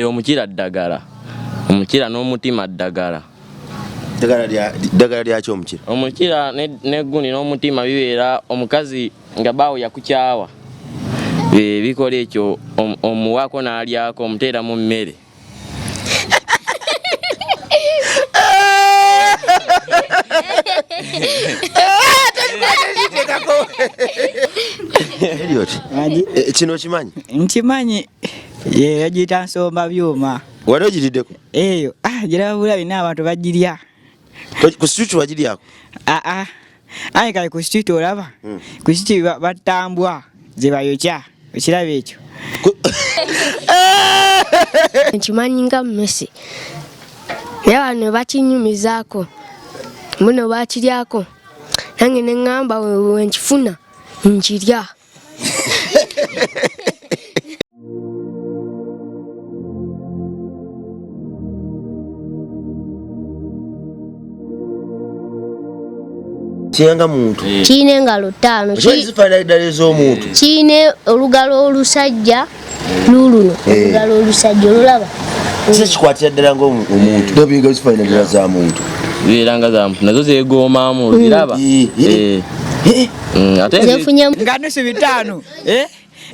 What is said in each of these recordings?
Omukira ddagala, omukira n'omutima ddagala. Ddagala lyaki omukira? Omukira negundi n'omutima bibeera omukazi nga baawo yakukyawa, bikola ekyo, omuwaako n'alyako, omuteera mu mmere. Elliot, kino okimanyi? Nkimanyi, ye bagiyita nsomba byuma. Wali ogiriddeko? Eyo, giraba bulabi n'abantu bagirya. Ku street wagiryako? Aa, aye kale ku street olaba, ku street battambwa ze bayokya, okiraba ekyo? Nkimanyi nga mmese, naye bano bakinyumizaako muno bakiryako, nange ne ŋŋamba wenkifuna nkirya. Kyenga muntu. Kirina engalo 5. Kifaanana ddala ez'omuntu. Kirina olugalo olusajja luluno, olugalo olusajja olulaba. Kisa kikwatira ddala ng'omuntu. Ndabye nga zifaanana ddala za muntu. Zibeera nga za muntu, nazo zeegoomaamu, ziraba. Ate Zeefunye nga nusu 5,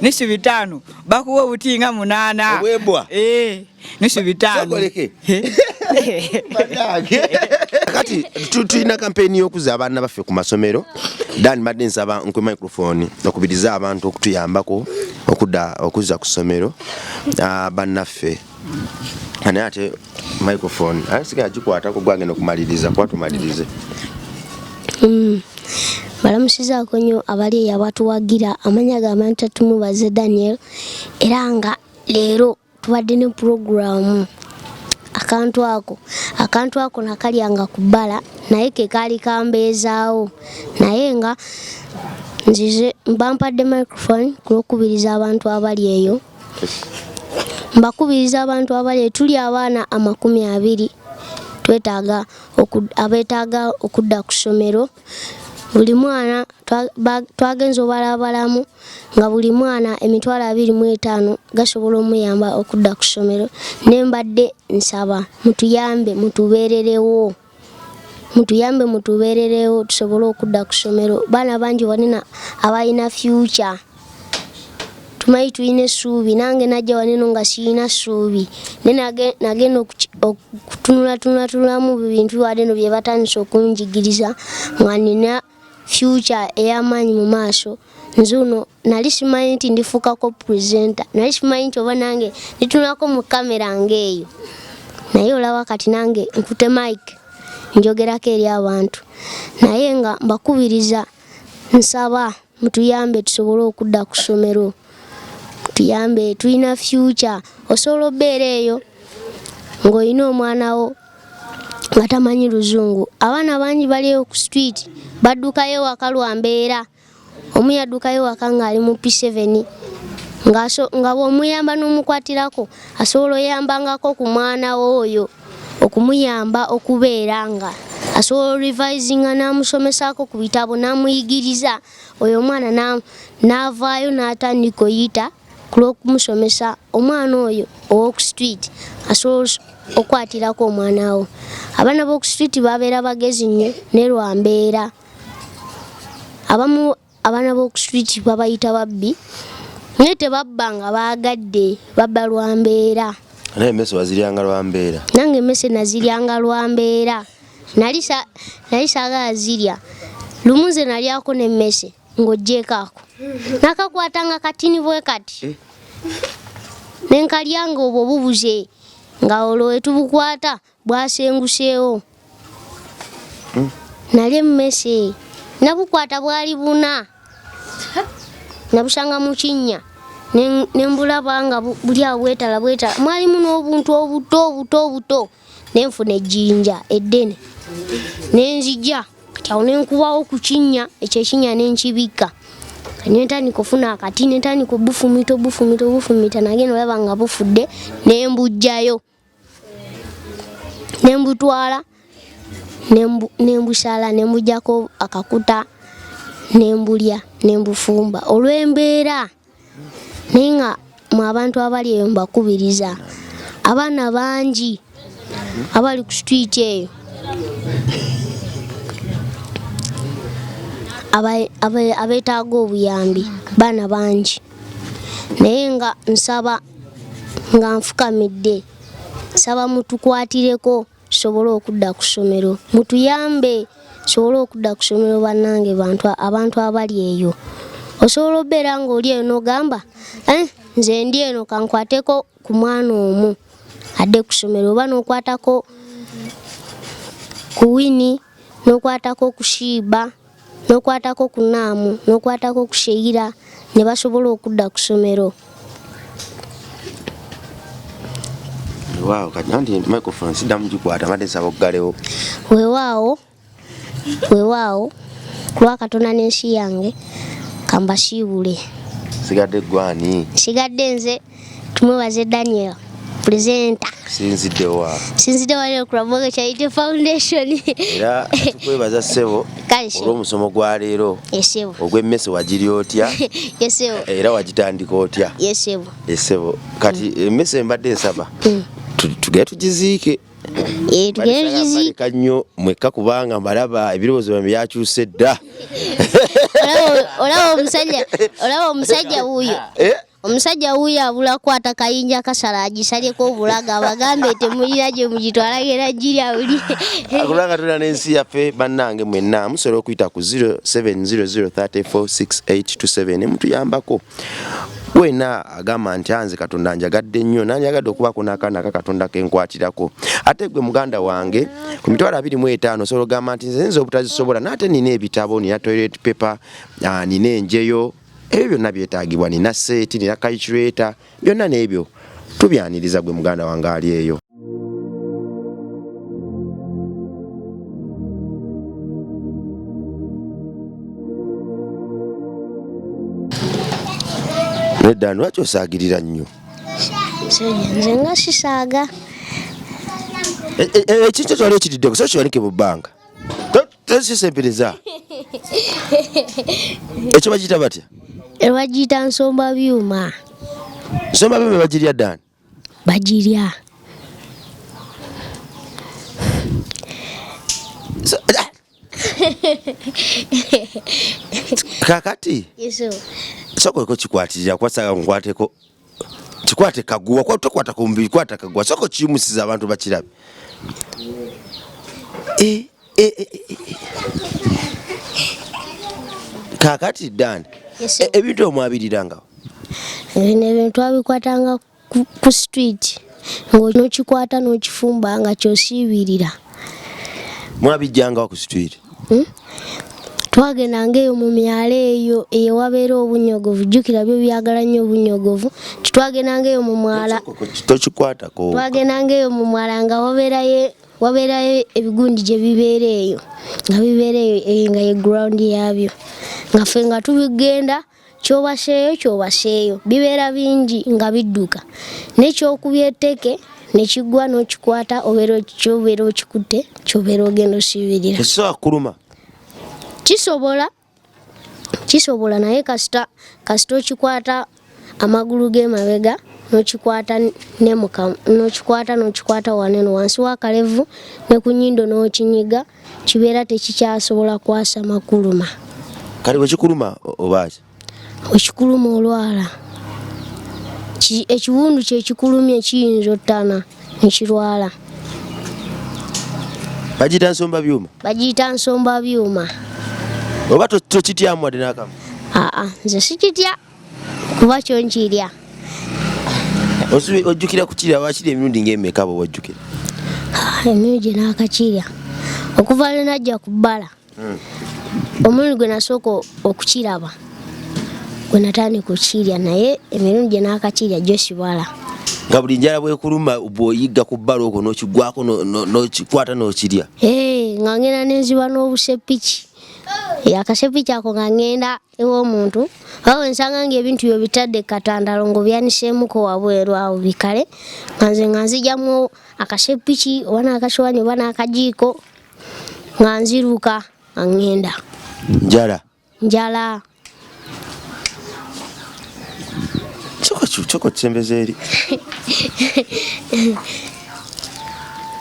nusu 5 bakuwa obuti nga 8. Obwembwa. Nusu 5. Sokoleke. Kati tulina kampeyini y'okuzza abaana baffe ku masomero. Dan mbadde nsaba nkwe microphone okubiriza abantu okutuyambako okudda okuzza ku ssomero, bannaffe. Naye ate microphone, ate sigala gikwatako gwagenda okumaliriza, kuba tumalirize. Balamusizaako nnyo abali eyo abatuwagira. Amannya g'abantu tumubaze Daniel, era nga leero tubadde ne pulogulaamu. Akantu ako, akantu ako nakalyanga ku bbala, naye ke kaali kambeezaawo. Naye nga nzize bampadde microphone ku lw'okukubiriza abantu abali eyo. Mbakubiriza abantu abali eyo, tuli abaana 20, twetaaga abeetaaga okudda ku ssomero. Buli mwana twagenze obalabalamu nga buli mwana emitwalo 25 gasobola omuyamba okudda ku ssomero. Ne mbadde nsaba mutuyambe mutubeererewo, mutuyambe mutubeererewo tusobole okudda ku ssomero. Baana bangi wanena abalina future, tumanyi tulina essuubi. Nange najja waneno nga sirina ssuubi, naye nagenda okutunulatunulatunulamu bintu waneno bye batandise okunjigiriza nga nina future ey'amaanyi mu maaso. Nze ono nali simanyi nti ndifuukako presenter, nali simanyi nti oba nange nditunulako mu kamera ng'eyo, naye olaba kati nange nkute mic njogerako eri abantu. Naye nga mbakubiriza, nsaba mutuyambe tusobole okudda ku ssomero, tuyambe, tulina future. Osobola obeera eyo ng'olina omwana wo nga tamanyi luzungu. Abaana bangi bali eyo ku street baddukayo ewaka lwa mbeera. Omu yaddukayo ewaka ng'ali mu P7, nga bw'omuyamba n'omukwatirako asobola oyambangako ku mwana wo oyo, okumuyamba okubeera nga asobola revisinga n'amusomesaako ku bitabo n'amuyigiriza. Oyo omwana n'avaayo n'atandika oyita ku lw'okumusomesa. Omwana oyo ow'oku street asobola okwatirako omwana wo. Abaana b'oku street babeera bagezi nnyo ne lwa mbeera. Abamu abaana b'oku street babayita babbi, naye tebabba nga baagadde, babba lwa mbeera. Naye emmese waziryanga lwa mbeera? Nange emmese naziryanga lwa mbeera. Nali saagala zirya. Lumu nze nalyako n'emmese ng'oggyeeko ako, nakakwatanga katini bwe kati, ne nkalyanga obwo bubuze, nga olwo we tubukwata bwasenguseewo. Nalya emmese nabukwata bwali buna, nabusanga mu kinnya ne mbulaba nga buli awo bwetala bwetala, mwalimu n'obuntu obuto obuto obuto. Ne nfuna ejjinja eddene ne nzija, kati awo ne nkubawo ku kinnya ekyo, ekinnya ne nkibikka. Kati ne ntandika ofuna akati, ne ntandika obufumita obufumita obufumita, nagenda olaba nga bufudde, ne mbuggyayo ne mbutwala ne mbusala, ne mbuggyako akakuta ne mbulya ne mbufumba olw'embeera. Naye nga Mwe abantu abali eyo mbakubiriza, abaana bangi abali ku street eyo abeetaaga obuyambi, baana bangi, naye nga nsaba nga nfukamidde, nsaba mutukwatireko tusobole okudda ku ssomero, mutuyambe tusobole okudda ku ssomero. Bannange bantu, abantu abali eyo, osobola obeera ng'oli eyo n'ogamba, "Eh, nze ndi eno, kankwateko ku mwana omu adde ku ssomero," oba n'okwatako ku Wini, n'okwatako ku Shiiba, n'okwatako ku Naamu, n'okwatako ku Sheira, ne basobola okudda ku ssomero. Waawo, kati anti microphone siddamu gikwata, mbadde nsaba oggalewo. Weewaawo, weewaawo, ku lwa Katonda n'ensi yange kambasiibule. Sigadde gwani? Nsigadde nze Tumwebaze Daniel, presenter. Sinzidde wa? Sinzidde wali ku Ramoge Charity Foundation. Era tukwebaza ssebo. Kale ssebo. Olw'omusomo gwa leero. Esebo. Ogw'emmese wagiri otya? Esebo. Era wagitandika otya? Esebo. Esebo, kati emmese mbadde nsaba tugende tugiziike. Eh, tugende tugiziike. Baleka nnyo mwekka kubanga mbalaba ebirowoozo byange byakyuse dda. Olaba omusajja, olaba omusajja wuuyo. Eh? Omusajja wuuyo abula kwata kayinja kasala agisalyeko obulago, abagambe temulina gye mugitwala, gera girya buli. Akulanga tulina n'ensi yaffe. Bannange mwenna musobola okuyita ku 0700346827 mutuyambako. Wena agamba nti anze Katonda njagadde nnyo, nanjagadde okubaako n'akaana ka Katonda kenkwatirako, ate gwe muganda wange ku 250 osobola ogamba nti nze nza obutazisobola, naate nina ebitabo, nina toilet paper, nina enjeyo, ebyo byonna byetaagibwa, nina seeti, nina calculator, byonna n'ebyo tubyaniriza gwe muganda wange ali eyo. Nedda, lwaki osaagirira nnyo? Nze nga sisaaga. Ekintu kyali okiriddeko, so kiwanike mu bbanga, tosisempereza. Ekyo bagiyita batya? Bagiyita nsomba byuma. Nsomba byuma bagirya ddani? Bagirya. Kakati sokoleko kikwatirira, kuba nkwateko, kikwate kaguwa, kwa tokwata ku mubiri, kwata kaguwa, soko kiyimusiza abantu bakirabe. E, e, e, e. Kakati Dan, ebintu omwabirirangawo? Bino ebintu twabikwatanga ku street, ng'onokikwata n'okifumba nga kyosiibirira. Mwabijjangawo ku street? Twagendanga eyo mu myalo eyo ewabeera obunyogovu, jjukira byo byagala nnyo obunyogovu. Titwagendanga eyo mu mwala. Tokikwatako. Twagendanga eyo mu mwala nga wabeerayo ebigundi gye bibeera eyo, nga bibeera eyo nga ye ground yaabyo, nga ffe nga tubigenda kyobaseeyo kyobaseeyo, bibeera bingi nga bidduka, naye kyokubya etteke nekigwa n'okikwata, obeera kyobeera okikutte, kyobeera ogenda osiibirira. Tekisobola kukuluma? Kisobola, kisobola, naye kasita okikwata amagulu g'emabega n'okikwata ne n'okikwata n'okikwata waneno wansi w'akalevu ne ku nnyindo n'okinyiga, kibeera tekikyasobola kwasama kuluma. Kati bwe kikuluma oba ki? Bwe kikuluma olwala. Ekiwundu kye kikulumye kiyinza ottana nekirwala. Bagiyita nsomba byuma? Bagiyita nsomba byuma. Oba tokityamu wadde n'akamu? Aa, nze sikitya kuba kyo nkirya. Ojjukira kukirya wakiri emirundi ng'emeka bwe wajjukira? Emirundi gye naakakirya okuva lwe najja ku bbala, omulundi gwe nasooka okukiraba gwe natandika okukirya, naye emirundi gye naakakirya gyo sibala. Nga buli njala bwekuluma bw'oyigga ku bbala okwo n'okigwako n'okikwata n'okirya? Nga ngenda nenziba n'obusepiki, akasepiki ako nga ngenda ew'omuntu awo nsanga ng'ebintu byo bitadde katandalo ng'obyaniseemuko wabweru awo bikale, nga nze nga nzigyamu akasepiki oba n'akasowaani oba n'akajiiko nga nziruka nga ŋŋenda. Njala? Njala. Sooka. Kyoko kisembeza eri.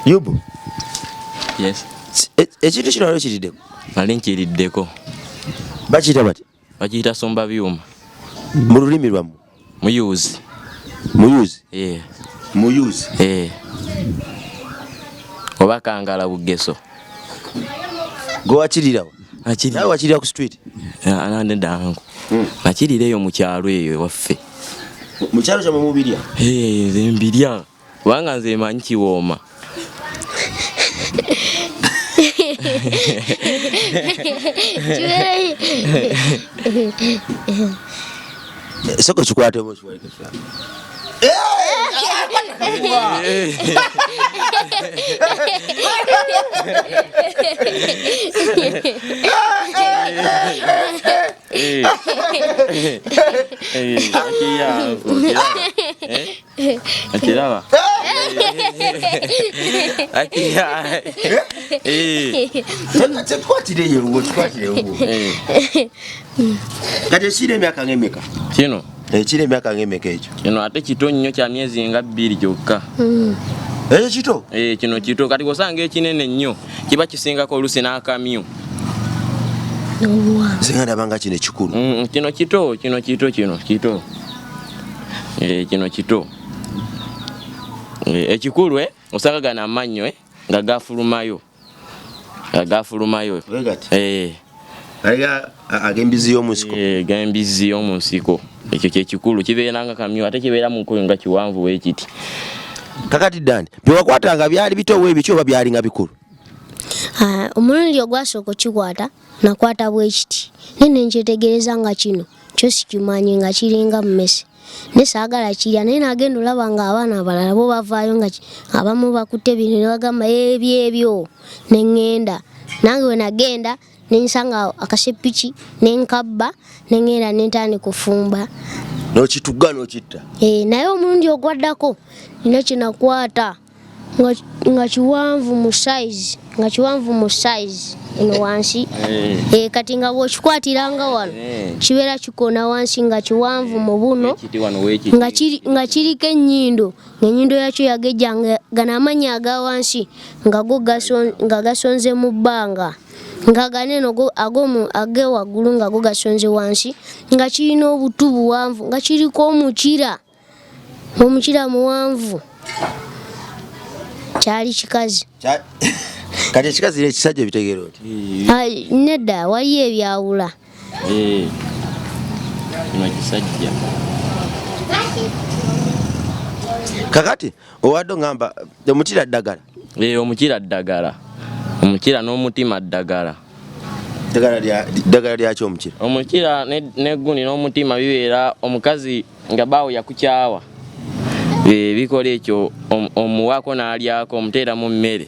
Yubu. Yes. Ekintu kino wali okiriddeko? Nali nkiriddeko. Bakiyita bati? Bakiyita somba byuma. Mu lulimi lwammwe? Muyuzi. Muyuzi? Eh. Muyuzi? Eh. Oba kangala bugeso. Gwe wakirirawa? Nakirira. Nawe wakirira ku street? Nedda nku. Nakirira eyo mu kyalo eyo ewaffe. Mu kyalo kyammwe mubirya? Eh, nze mbirya. Kubanga nze manyi kiwooma. Soko kikwatemu okiwalike. Akiraba. Tekwatireyo lugo kikwatirewo. Kati ekiri emyaka ng'emeka? Kino. Ekiri emyaka ng'emeka ekyo? Kino ate kito nnyo kya myezi nga 2 gyokka. Ekyo kito? Kino kito kati osanga ekinene nnyo kiba kisingako oluusi n'akamyu. Nze nga ndaba nga kino ekikulu. Kino kito, kino kito, kino kito. Kino kito. Ekikulu osanga gano amannyo nga gafulumayo. Nga gafulumayo. Alega ag'embizzi y'omu nsiko. Ag'embizzi y'omu nsiko. Ekyo kye kikulu kibeera nga kamyu ate kibeera mu nkoyo nga kiwanvu weekiti. Kakati Dani, bye wakwatanga byali bito weebiki oba byali nga bikulu? Omulundi ogwasooka okikwata nakwata bwekiti naye ne nkyetegereza nga kino kyo sikimanyi nga kiringa mmese. Naye saagala kirya naye nagenda olaba nga abaana abalala bo bavaayo nga abamu bakutte bino ne bagamba ebyo ebyo ne ŋŋenda. Nange we nagenda ne nsanga akasepiki ne nkabba ne ŋŋenda ne ntandika okufumba. N'okitugga n'okitta? Naye omulundi ogwaddako nina kye nakwata nga kiwanvu mu size, nga kiwanvu mu size eno wansi. Kati nga bw'okikwatiranga wano kibeera kikona wansi nga kiwanvu mu buno, nga kiriko ennyindo, ng'ennyindo yakyo yagejja nga gano amannya aga wansi nga go nga gasonze mu bbanga, nga ganeno ag'ewaggulu nga go gasonze wansi, nga kirina obutu buwanvu, nga kiriko omukira, omukira muwanvu. Kyali kikazi. Kati ekikazi n'ekisajja ebitegeera oti? Nedda, waliyo ebyawula. Kino kisajja. Kakati owadde ongamba omukira ddagala? Omukira ddagala. Omukira n'omutima ddagala. Ddagala lyaki omukira? Omukira n'eggundi n'omutima bibeera omukazi nga bbaawe yakukyawa. Bikola ekyo omuwaako n'alyako omuteera mu mmere.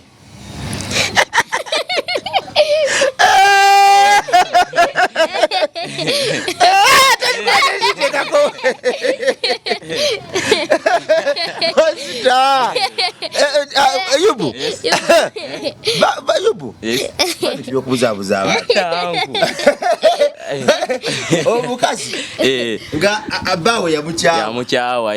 Yubu. Yubu. Byokubuzaabuza abantu. Omukazi nga abbaawe yamukyawa. Yamukyawa,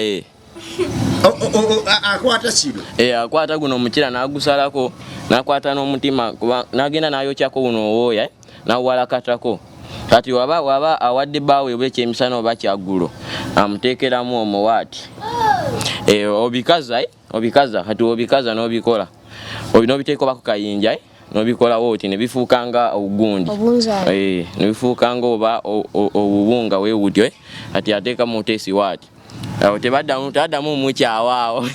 Akwata kino. Akwata guno omukira n'agusalako, n'akwata n'omutima n'agenda n'ayokyako guno owooya, n'awalakatako. Kati waba awadde bbaawe oba ekyemisana oba kyaggulo, amuteekeramu omuwaati. Obikaza, obikaza, kati obikaza n'obikola. N'obiteeka oba ku kayinja, n'obikolawo oti ne bifuuka nga obugundi. Ne bifuuka nga oba obubunga bwe butyo, kati ateekamu oteesi waati. Awo tebaddamu mukyawa awo.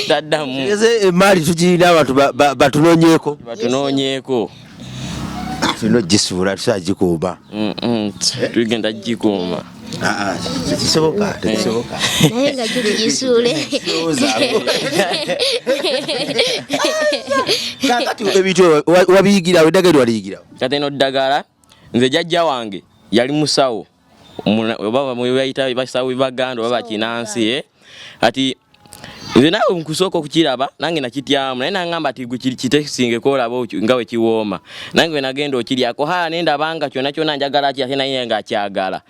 Taddamu. Eze emaali tugirina abantu batunoonyeeko. Batunoonyeeko. Tulina ogisuula, tusobola gikuuma. Tugenda gikuuma. Tekisoboka, tekisoboka. Naye nga kyo tugisuule. Kaakati ebintu wabiyigirawo, eddagala waliyigirawo? Kati eno ddagala, nze jjajja wange yali musawo. Oba bayita basawo Baganda oba bakinansi, Kati Nze naawe nkusooka okukiraba nange nakityamu, naye nangamba ti gwe kitesingeko olaba nga we kiwooma. Nange we nagenda okiryako, ha ne ndaba nga kyonna kyonna njagala ki, ate naye nga akyagala.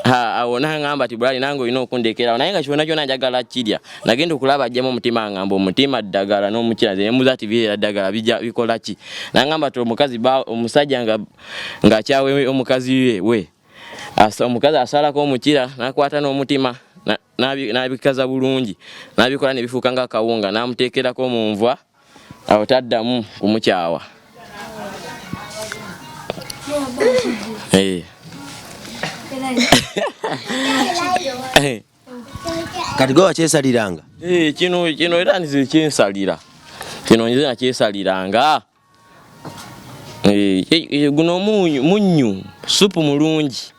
Ha, awo nangamba ti bulali nange olina okundekerawo, naye nga kyonna kyonna njagala kirya. Nagenda okulaba ajjamu omutima, ngamba omutima ddagala n'omukira, nze ne mbuuza ti bibeera ddagala bijja bikola ki? Nangamba ti omukazi ba omusajja nga ng'akyawe omukazi we. Omukazi asalako omukira n'akwata n'omutima n'abikaza bulungi n'abikola ne bifuuka nga akawunga n'amuteekerako mu nva, awo taddamu kumukyawa. Kati gwe wakyesaliranga? Kino era nze kyensalira. Kino nze nakyesaliranga. Guno munnyu, supu mulungi.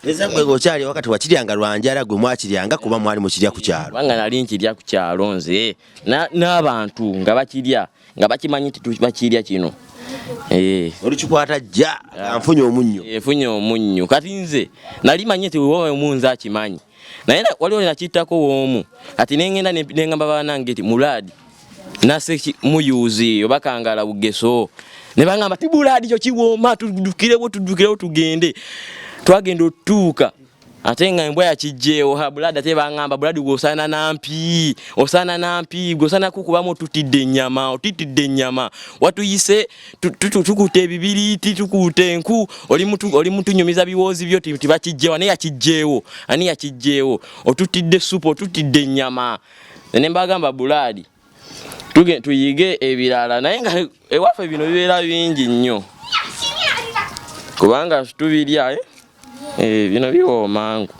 Eza gwe okyali wakati wakiryanga lwa njala, gwe mwakiryanga kuba mwali mukirya ku kyalo. Kubanga nali nkirya ku kyalo nze n'abantu nga bakirya, nga bakimanyi nti bakirya kino. Olukikwata jja, nfunye omunnyo. Nfunye omunnyo. Kati nze nali manyi nti wowe omunze akimanyi. Naye waliwo nakittako w'omu. Kati ne ngenda ne ngamba bannange nti Mulaadi nase muyuzi oba kangala bugeso. Ne bangamba ti Mulaadi kyo kiwooma, tuddukirewo, tuddukirewo tugende. Twagenda otuuka. Ate nga embwa yakijjeewo, ha Buladi ate bangamba Buladi gwe osaana nampi, osaana nampi, gwe osaana kukubamu otutidde ennyama, otitidde ennyama. Watuyise tukutte ebibiriiti, tukutte enku, oli mutunyumiza biwoozi byo tibakijjeewo, ani yakijjeewo? Ani yakijjeewo? Otutidde ssupu, otutidde ennyama. Ne mbagamba Buladi tuyige ebirala, naye nga ewaffe bino bibeera bingi nnyo. Kubanga tubirya, Bino biwooma ngu.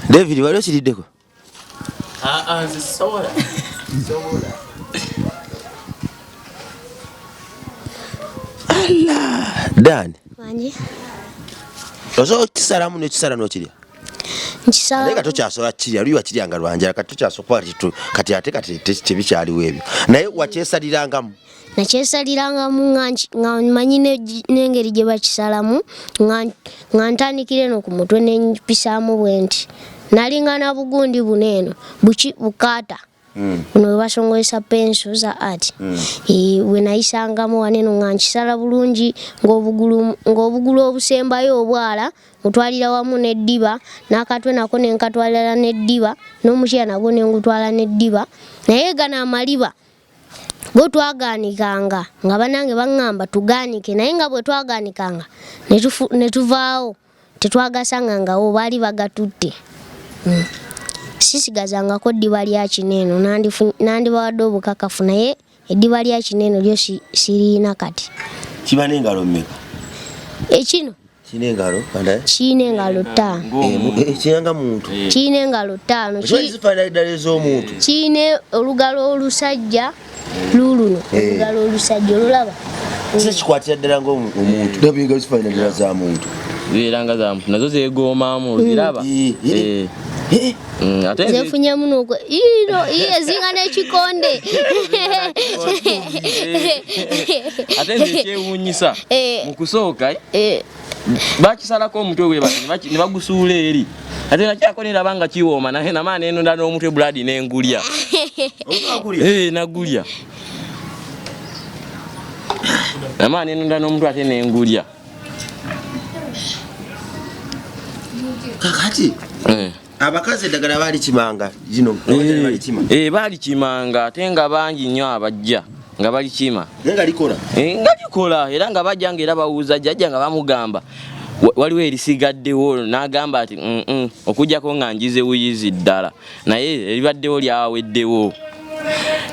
David, wali okiriddeko? Nze sisobola. Sisobola. Allah! Dan. Wangi. Osobola okukisalamu n'ekisala n'okirya? Nkisala. Naye nga tokyasobola kukirya, luli wakiryanga lwa njala, kati tokyasobola kuba kati ate kati tebikyaliwo ebyo. Naye wakyesalirangamu? Nakyesalirangamu nga mmanyi n'engeri gye bakisalamu, nga ntandikira eno ku mutwe ne mpisaamu bwe nti. Nalinga na bugundi buno eno, bukaata. Buno bwe basongolesa penso za art. Bwe nayisangamu wano eno nga nkisala bulungi, ng'obugulu obusembayo obwala mutwalira wamu n'eddiba, n'akatwe nako ne nkatwalira n'eddiba, n'omukira nagwo ne ngutwala n'eddiba. Naye gano amaliba go twagaanikanga, nga bannange baŋŋamba tugaanike, naye nga bwe twagaanikanga ne tuvaawo, tetwagasangangawo, baali bagatutte. Sisigazangako ddiba lya kino eno, nandibawadde obukakafu, naye eddiba lya kino eno lyo siriina kati. Kiba n'engalo mmeka? Ekino? Kirina engalo, kanda? Kirina engalo 5. Kirina muntu. Kirina engalo 5. Ekiba kifaanana ddala ez'omuntu. Kirina olugalo olusajja luuluno, olugalo olusajja olulaba. Kisa kikwatira ddala ng'omuntu. Ndaba engalo zifaanana ddala za muntu. Zibeera nga za muntu, nazo zeegoomaamu, oziraba? Ate nze Zeefunyamu n'okwe-, ino, iye, zinga n'ekikonde. Ate nze ekyewuunyisa, mu kusooka, bakisalako omutwe gwe bati, ne bagusuula eri. Ate nakyako neraba nga kiwooma, naye namaana nenonda n'omutwe Buladi nengulya. Nagulya. Namaana nenonda n'omutwe ate nengulya. Kakati, abakazi eddagala baali kimanga, zino, baali kima. Baali kimanga, ate nga bangi nnyo abajja nga bali kima. Naye nga likola? Nga likola, era nga bajja nga era bawuuza jjajja nga bamugamba, waliwo erisigaddewo, n'agamba ati, okuggyako nga njize buyizi ddala, naye eribaddewo lyaweddewo.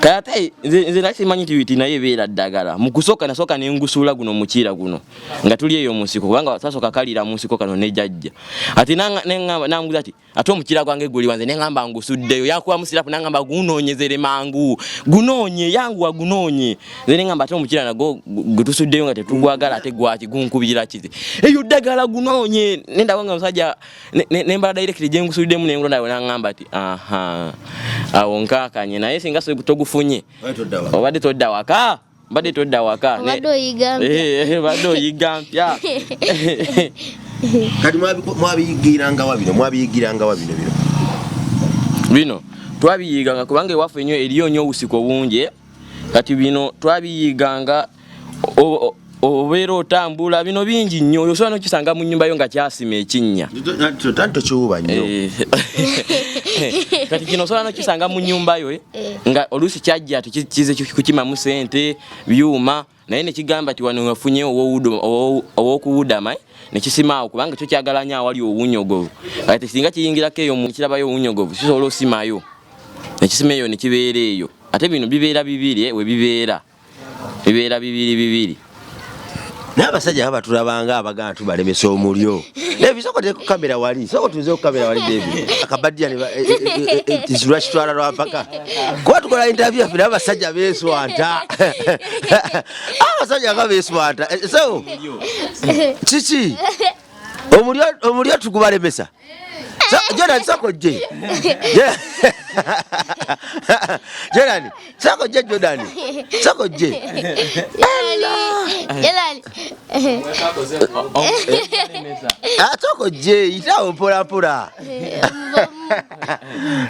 Kale ate nze nali simanyi nti witi naye ebeera ddagala. Mu kusooka nasooka ne ngusuula guno omukiira guno nga tuli eyo mu nsiko, kubanga twasooka kalira mu nsiko kano ne jjajja. Ati n'anguza ati, ate omukiira gwange guli wanze, ne ŋŋamba ngusuddeyo. Yankubamu sirapu n'aŋŋamba gunoonyezere mangu, gunoonye, yanguwa gunoonye. Nze ne ŋŋamba ate omukiira nagwo gwe tusuddeyo nga tetugwagala, ate gwaki gunkubira ki? Eyo ddagala gunoonye. Ne ndaba nga omusajja, ne mbala direct gye ngusuddemu ne ngulonda, n'aŋŋamba ati, aha, awo nkaakanye. Naye singa togufunye, Obadde todda waka. Obadde todda waka. Mbadde todda waka. Obadde oyiga mpya. Obadde oyiga mpya. Kati mwabiyigirangawa bino? Mwabiyigirangawa bino bino? Bino twabiyiganga kubanga ewaffe nnyo eriyo nnyo obusiko bungi. Kati bino twabiyiganga obeera otambula, bino bingi nnyo, osobola nokisanga mu nnyumba yo nga kyasima ekinnya. Tani tokiwuba nnyo. Kati kino osobola nokisanga mu nnyumba yo nga oluusi kyajja kize kukimamu sente byuma, naye nekigamba ti wano wafunye owokuwudama, nekisimaawo kubanga kyo kyagala nnyo awali owunyogovu. Kati singa kiyingirako eyo kirabayo owunyogovu, kisobola osimayo nekisima eyo nekibeera eyo. Ate bino bibeera bibiri, we bibeera bibeera bibiri bibiri. Naye abasajja baba batulabanga abaganda tubalemesa omulyo. David, sooka oteeke ku kamera wali, sooka otuuze ku kamera wali. David akabadya ne lwakitwala lwampaka kuba tukola interview yaffe, naye abasajja beeswanta, abasajja nga beeswanta. So kiki omulyo, omulyo tugubalemesa? Jordan, sooka ojje. Jordan, sooka ojje. Jordan, sooka ojje. Jordan. Ah, sooka ojje, yitawo mpola mpola.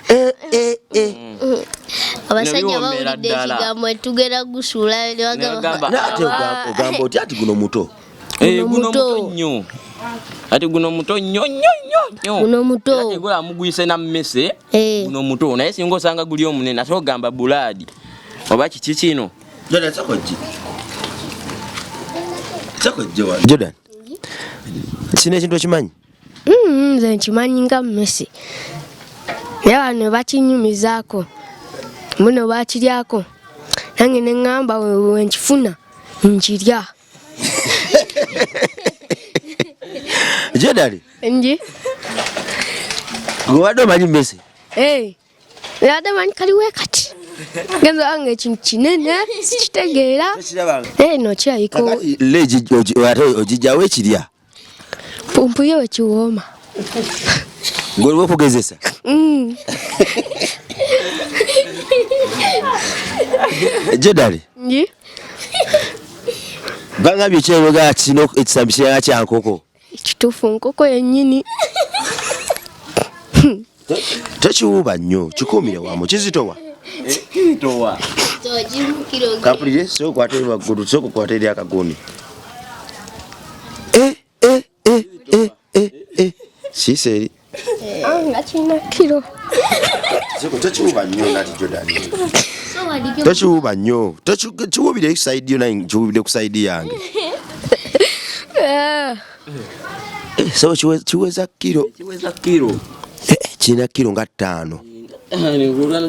Eh, eh, eh. Abasajja Nebiwoomera bawulidde ddala. ekigambo tugenda gusuula ne bagamba Nebagamba, Naye ate ogamba otya ati guno muto? Eh, Guno guno muto. muto nnyo, ati guno muto nnyo nnyo nnyo nnyo. Guno muto. Era tegula mugwise na mmese. Guno muto, naye singa osanga guli omunene ate ogamba bulaadi oba kiki kino. Jordan, sooka ojje. Sooka ojje wano. Jordan, kino ekintu okimanyi? Nze nkimanyi nga mmese, naye bano bakinyumizaako muno bakiryako, nange ne ŋŋamba wenkifuna nkirya. Jordan, Nji. Gwe obadde omanyi mmese? Eh, ate manyi kaliwo kati genza wange ekintu kinene sikitegeera. Eh, no kirabika Kakati leegi ate ogijjawo ekirya? Mpulire wekiwooma. Ng'oliwo okugezesa? Mm. Jordan, Nji. bangambye ekyewega kino ekisambi kirala kya nkoko. Kituufu, nkoko yennyini. Tokiwuuba nnyo, kikuumire wamu, kizitowa. Kizitowa. Kampulire, sooka okwate eri waggulu, sooka okwate eri akagundi. Eh, eh, eh, eh, eh, eh. Siisa eri. Nga kirina kiro. Sooka tokiwuuba nnyo nati Jordan. Tokiwuuba nnyo. Kiwuubire ku side yo, naye kiwuubire ku side yange. Eh, Eh, so kiweza kiro. Kiweza kiro. Eh, eh, kirina kiro nga 5.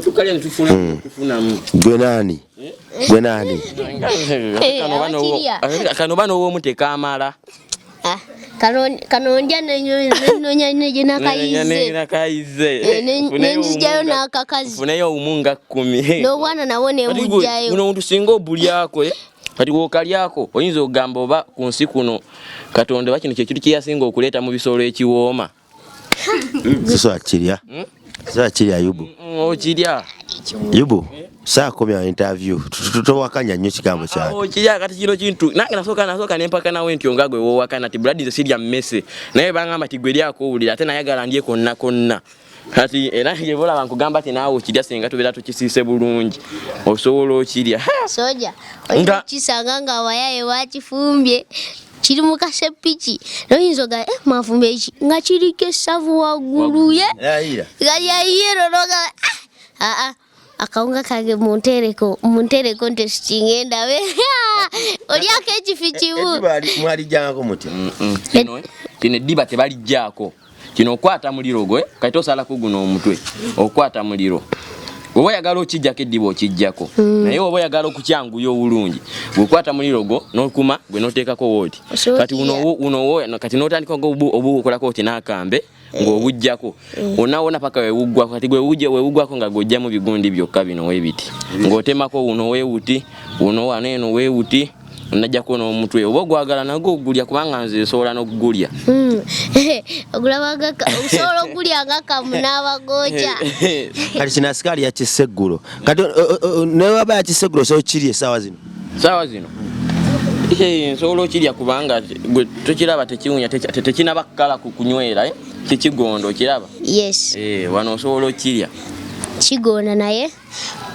Tukalya netufunamu. Gwe nani? Gwe nani? Abakirya. Kano bano ow'omu tekamala. Ah, kano ndya nenonya gye nakayize. Nakayize. Eh, nenzigyayo n'akakazi. Funeyo obumu nga 10. N'obwana nabwo nemugjayo. Guno omuntu singa obulyako, kati wokalyako oyinza okugamba oba ku nsi kuno Katonda oba kino kyekintu kyeyasinga okuleeta mu bisolo ekiwooma. Sisobola kirya. Sisobola kirya, Yubu. Okirya. Yubu, saakomya interview. Towakanya nnyo kigambo kyange. Okirya. Kati kino kintu nange nasooka nempaka nawe ntyo nga gwe woowakana ti buladi nze sirya mmese, naye bangamba ti gwe lyako owulira, ate nayagala ndye konna konna. Kati era nge bolaba nkugamba ti naawe okirya, singa tubeera tukisiise bulungi osobola okirya. Ha! Soja oyinza okukisanga nga abayaye bakifumbye kiri mu kasepiki, noyinza oga eh, mwafumbye ki nga kiriko essavu waggulu ye Ayira. nga lyayero noga aa akawunga kange muntereko muntereko nti sikingendabe olyako ekifi kimu. Mwalijjangako mutya? Kino eddiba tebalijjaako. Kino okwata muliro gwe, kati osalako guno omutwe, okwata muliro. Oba oyagala okijjako eddiba okijjako, naye oba oyagala okukyanguya obulungi, gweokwata muliro gwo n'okuma gwe n'oteekako wooti. Osobola Kati okirya. buno kati n'otandika obukolako oti n'akambe ng'obuggyako wonna wonna paka wewuggwako. Kati gwe wewuggwako nga gw'ojjamu bigundi byokka bino weebiti, ng'otemako wuno weewuti, wuno wano eno weewuti, najjako n'omutwe. Oba ogwagala nagwo ogulya, kubanga nze nsobola n'okugulya. Ogulaba osobola ogulya nga kamu n'abagooca. Kati kino asikaali yakisse eggulo. Kati newaba yakisse eggulo, osobola okukirya essaawa zino? Saawa zino Nsobola okirya kubanga gwe tokiraba tekiwunya, tekinaba kukala kunywera, eh? Kikigonda okiraba? Yes. Wano osobola okirya. Kigonda naye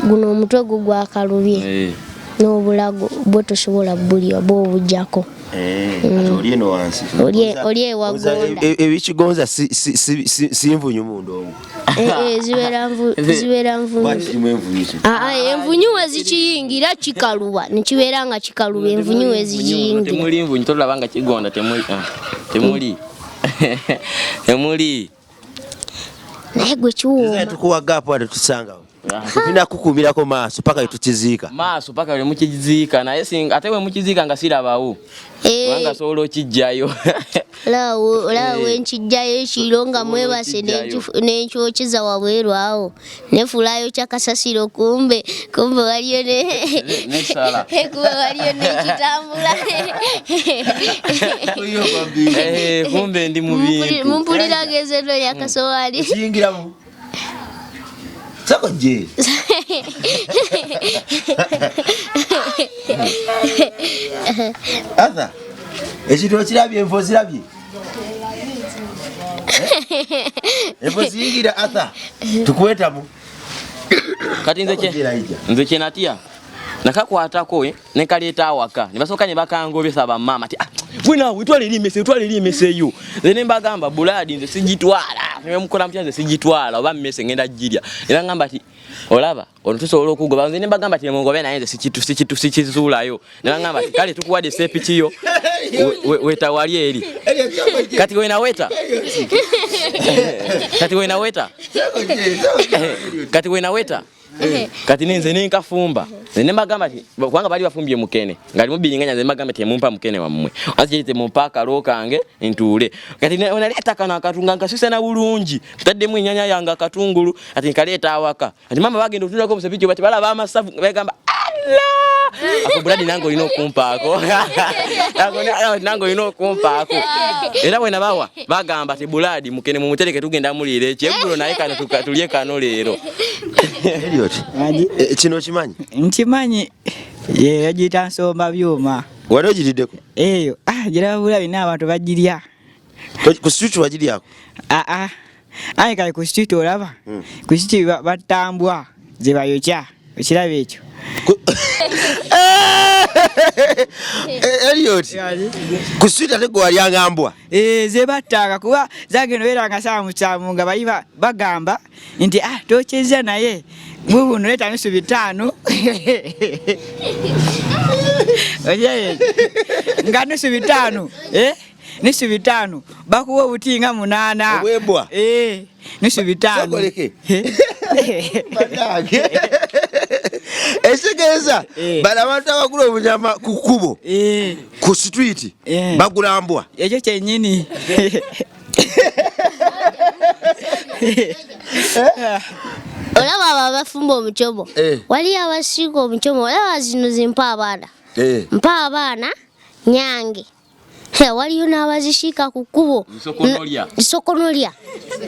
guno omutwe gwo gwakalubye. N'obulago bwo tosobola bulya bwo obujjako. Kati oli eno wansi. Oli ewagonda. Ebikigonza si nvunyu munda omwo. Zibeera nvunyu. Lwaki kirimu envunyu ki? Envunyu we zikiyingira kikaluba, ne kibeera nga kikaluba envunyu we zikiyingira. Temuli nvunyu, tolaba nga kigonda temuli. Temuli. Temuli. Naye gwe kiwooma. Tukuwa gap ate tusangawo. Tulina kukuumirako maaso paka tukiziika. Maaso paka lwe mukiziika, naye singa ate we mukiziika nga sirabawo. Kubanga sobola okijjayo. Olaba wenkijjayo ekiro nga mwebase n'enkyokeza wabweru awo. Nefuulayo kya kasasiro kumbe waliyo nesala. Kumbe waliyo n'ekitambula. Kumbe ndi mu bintu. Mumpulira ng'ezeno ya kasowaali. Kiyingiramu. Sako je. Arthur, ekintu okirabye, envo ozirabye? Envo ziyingira, Arthur. Tukwetamu. Kati nze kye natya nakakwatako ne kaleeta awaka ne basooka ne bakangobesa bamaama ti gwe naawe twala eri emmese, twala eri emmese yo. Nze ne mbagamba bulaadi nze sigitwala, ne mukola mutya nze sigitwala oba mmese ngenda girya. Era ngamba ti olaba ono tusobola okugoba, nze ne mbagamba ti mungobe naye nze sikizuulayo. Ne bangamba ti kale tukuwadde sepiki yo wetawali eri. Kati we naweta. Kati we naweta. Kati we naweta. Kati nenze nenkafumba. Nze ne mbagamba ti kubanga bali bafumbye mukene ngali mubiringanya, nze mbagamba ti mumpa mukene wammwe. Anti kye mumpa akalo kange ntuule. Kati naleeta kano akatunga nkasusa na bulungi. Ntaddemu ennyanya yange akatungulu ati nkaleeta awaka. Ati mama bagenda otunulako musepiki bati balaba amasavu bagamba Allah! Ako buladi nange olina okumpaako. Ako nange olina okumpaako. Era bwe nabawa bagamba ti buladi mukene mumutereke tugenda muliira ekyeggulo naye kano tulye kano leero. Elliot, kino okimanyi? Nkimanyi. Ye bagiyita nsomba byuma. Wali ogiriddeko? Eyo, giraba bulabi n'abantu bagirya. Ku street wagiryako? Aye kale ku street olaba? Ku street battambwa ze bayokya. Okiraba ekyo? Elliot, ku street ate gwe walyanga mbwa? Ze battanga kuba zagenda obeera nga saamusaamu nga bali bagamba nti tokyezza naye bubuno leeta nusu bitaano. Nga nusu bitaano, nusu bitaano bakuwa obuti nga 8. Obwembwa? Nusu bitaano. Sokoleke. Bannange. Ekitegeeza bano abantu abagula obunyama ku kkubo, ku street, bagula mbwa. Ekyo kyennyini. Olaba abo abafumba omuchomo. Waliyo abasiika omuchomo, olaba zino zimpa abaana. Mpa abaana nyange. Waliyo n'abazisiika ku kkubo. Nsokonolya. Nsokonolya.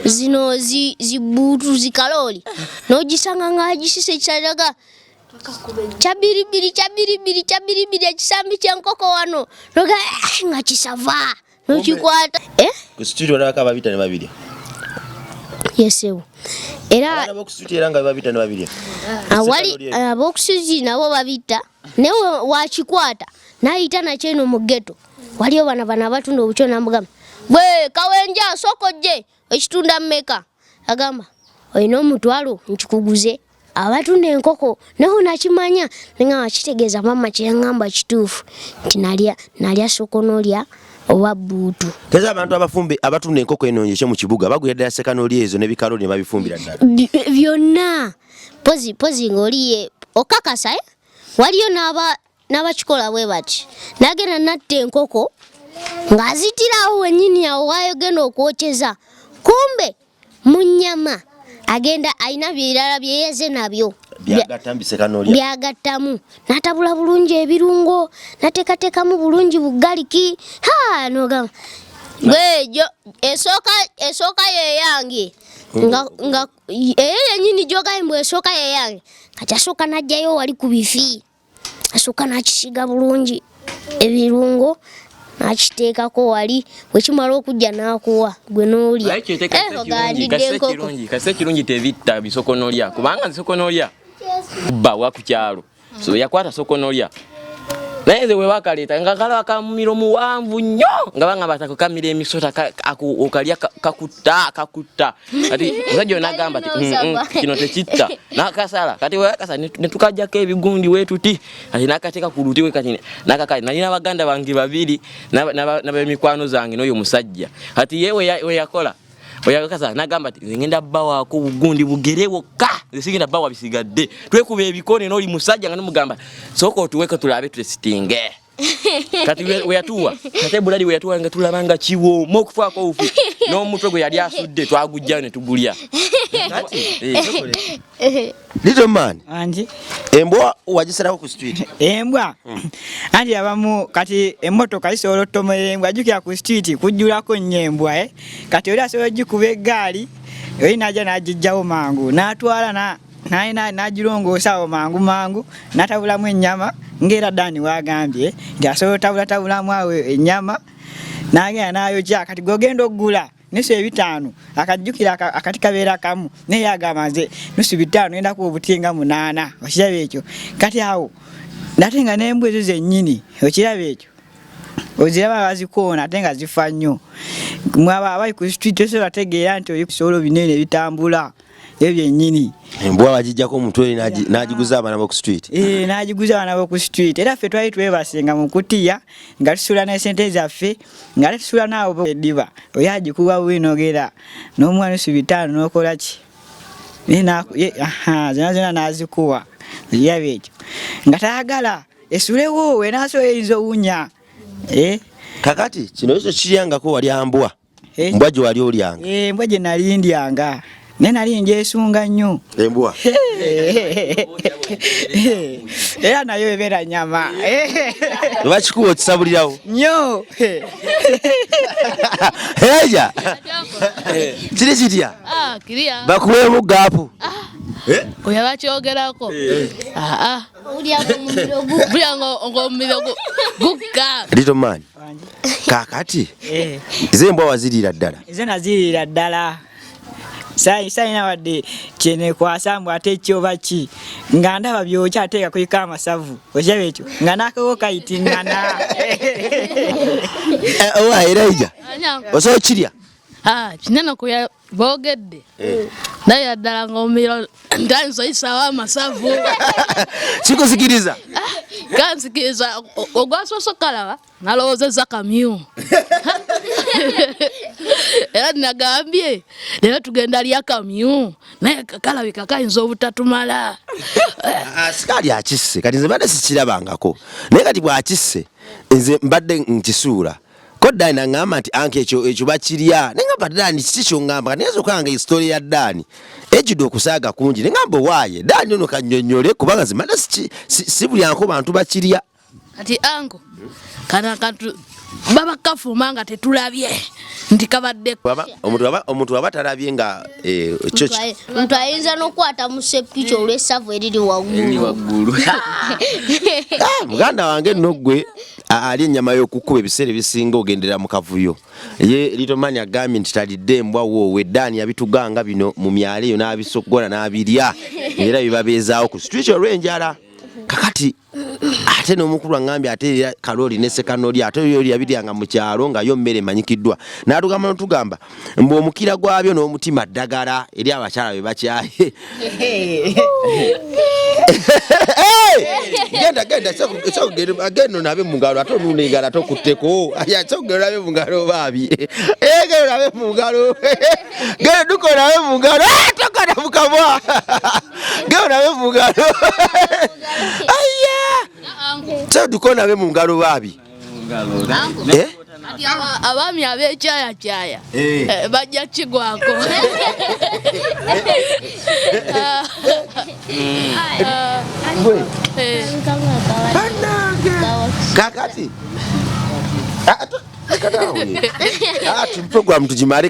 Zino zibuutu zikalooli. N'ogisanga ng'agisise ekisalaga. Kya bbiri kya bbiri kya bbiri ekisambi ky'enkoko wano. Noga nga kisava. N'okikwata. Ku street walabako ababita ne babirya. Yesewo. Era abaana b'oku street era nga babita ne babirya. Awali ab'oku street nabo babita. Naye wakikwata n'ayita nakyo eno mu ghetto. Waliyo bano abatunda obucyo n'amugamba, gwe kawenja soko gye ekitunda mmeka? Agamba olina omutwalo nkikuguze. Abatunda enkoko naho nakimanya nengamba kitegeeza maama kye yaŋŋamba kituufu nti nalya sokonolya oba bbuutu. Keza abantu abafumbe abatunda enkoko eno yekyo mu kibuga bagulira ddala sekanolya ezo n'ebikalooli ne babifumbira ddala. Byonna. Pozi ng'oliye okakasa, Waliyo n'abakikola bwe bati. N'agenda n'atta enkoko ng'azitirawo wennyini awo w'ayogenda okwokyeza. Kumbe mu nnyama agenda alina birala bye yeze nabyo. Byagattamu. N'atabula bulungi ebirungo, n'ateekateekamu bulungi bugaliki. Ha, n'ogamba, gwe, esooka ye yange. Nga eyo yennyini gy'ogambye mbu esooka ye yange. Kati asooka n'aggyayo wali ku bifi. Asooka n'akisiiga bulungi. Ebirungo nakiteekako wali, bwekimala okujja n'akuwa gwe n'olya. Kasi ekirungi tebitta bisokonolya, kubanga bisokonolya bba wa ku kyalo. So yakwata sokonolya. Naye nze bwe bakaleeta nga kalaba kamumiro muwanvu nnyo, nga bangamba ati ako kamira emisota, okalya kakutta kakutta. Kati omusajja oyo n'agamba nti, kino tekitta, n'akasala. Kati bwe yakasala ne tukaggyako ebigundi weetuti, kati n'akateeka ku luti we, kati n'akaka. Nalina baganda bange babiri n'ab'emikwano zange n'oyo musajja. Kati ye we yakola oyakasa n'agamba nti nze ngenda bbawaako bugundi bugere bwokka, nze sigenda bbawa bisigadde. Twekuba ebikone n'oli musajja nga nimugamba sooka otuweko tulabe tutesitinge. Kati we yatuwa, kati ebulali we yatuwa nga tulaba nga kiwooma okufaako obufi, n'omutwe gwe yali asudde twagujjayo ne tugulya. Little man. Anji. Embwa wagisalako ku street? Embwa. Anti abamu kati emmotoka zisobola okutomera embwa, jjukira ku street kujjulako nnyo embwa, eh? Kati oli asobola ogikuba eggaali, oli n'ajja n'agiggyawo mangu, n'atwala n'agirongoosa awo mangu mangu, n'atabulamu ennyama, ng'era Dani w'agambye nti asobola otabulatabulamu awo ennyama, n'agenda n'ayokya. Kati gw'ogenda oggula nusu 500, akajjukira akati kabeera kamu, naye agamba nze nusu 500 ngenda kuwa obuti nga 8, okiraba ekyo? Kati awo ate nga n'embwa ezo zennyini, okiraba ekyo? Oziraba bazikoona ate nga zifa nnyo. Mwaba abali ku street tosobola tegeera nti oli ku bisolo binene ebitambula ebyo byennyini. Embwa bagiggyako omutwe n'agiguza abaana b'oku street. Eh, n'agiguza abaana b'oku street. Era ffe twali twebase nga mu kutiya, nga tusula n'esente zaffe, nga ate tusula n'abo eddiba. Oyo agikuba bubi n'ogera n'omuwa nusu 500 n'okola ki? Ye ye, aha, zonna zonna n'azikuwa. Okiraba ekyo? Nga tayagala esulewo, wenaasobola eyinza owunya. Eh? Kakati kino ekyo kiryangako wali ambwa. Eh? Mbwa gye wali olyanga? Eh, embwa gye nali ndyanga. Naye nali ngyesunga nnyo. Embwa? Era nayo ebeera nnyama. Lwakikuwa okisabulirawo? Nnyo. Eja. Kiri kitya? Ah, kiriya. Bakuweemu gaapu. Ah. Oyo bakyogerako. Ah, ah. Bulya ng'omumiro gukka. Little man. Kaakati. Ze embwa waziriira ddala? Ze naziriira ddala. Sayina wadde kyenekwasa mbu ate kyoba ki, nga ndaba byokya ate nga kuliko amasavu, okiraba ekyo? Nga n'akawo kayitiŋŋana. Owa Elijah, osobola okirya? Ah, kinene kuya boogedde. Naye ddala ng'omumiro ntandise oyisaawo amasavu. Kikusikiriza? Ah, kansikiriza. Ogwasoose okalaba nalowoozezza kamyu. Era nagambye leero tugenda lya kamyu, naye kalabika kayinza obutatumala. Sikaali akisse, kati nze mbadde sikirabangako, naye kati bw'akisse nze mbadde nkisuula. Ko Dani naŋŋamba nti anke ekyo bakirya, naye ngamba Dani kiki ky'oŋŋamba? Kati ngenza okulaba nga story ya Dani ejjudde okusaaga kungi, ne ŋŋamba owaaye Dani ono kannyonnyole, kubanga nze mbadde si buli anko bantu bakirya. Kati anko kano akantu baba kafuma nga tetulabye nti kabadde. Omuntu aba talabye nga, ekyo Omuntu ayinza n'okukwata mu sepiki olw'essavu eriri waggulu. Eriri waggulu. Muganda wange nno ggwe, ali ennyama y'okukuba ebiseera ebisinga ogendera mu kavuyo. Ye Little Man agambye nti talidde embwa woowe. Dani yabituganga bino mu myalo eyo n'abisogola n'abirya, era bibabeezaawo ku street olw'enjala. Kakati ate n'omukulu aŋŋambye ate era kalooli ne sekanoli ate oyo yabiryanga mu kyalo nga yo mmere emanyikiddwa. N'atugamba n'otugamba mbu omukira gwabyo n'omutima ddagala eri abakyala be bakyaye. Genda, genda, sooka genda onaabe mu ngalo, ate onunda engalo ate okutteko. Aya, sooka genda onaabe mu ngalo baabi. Genda onaabe mu ngalo. Genda dduka onaabe mu ngalo. Tokana mu kamwa. Genda onaabe mu ngalo. Aya! Sooka dduka onaabe mu ngalo baabi. Kati abaami ab'ekyayakyaya, bajja kigwako. Gwe. Bannange. Kakati. Program tugimale.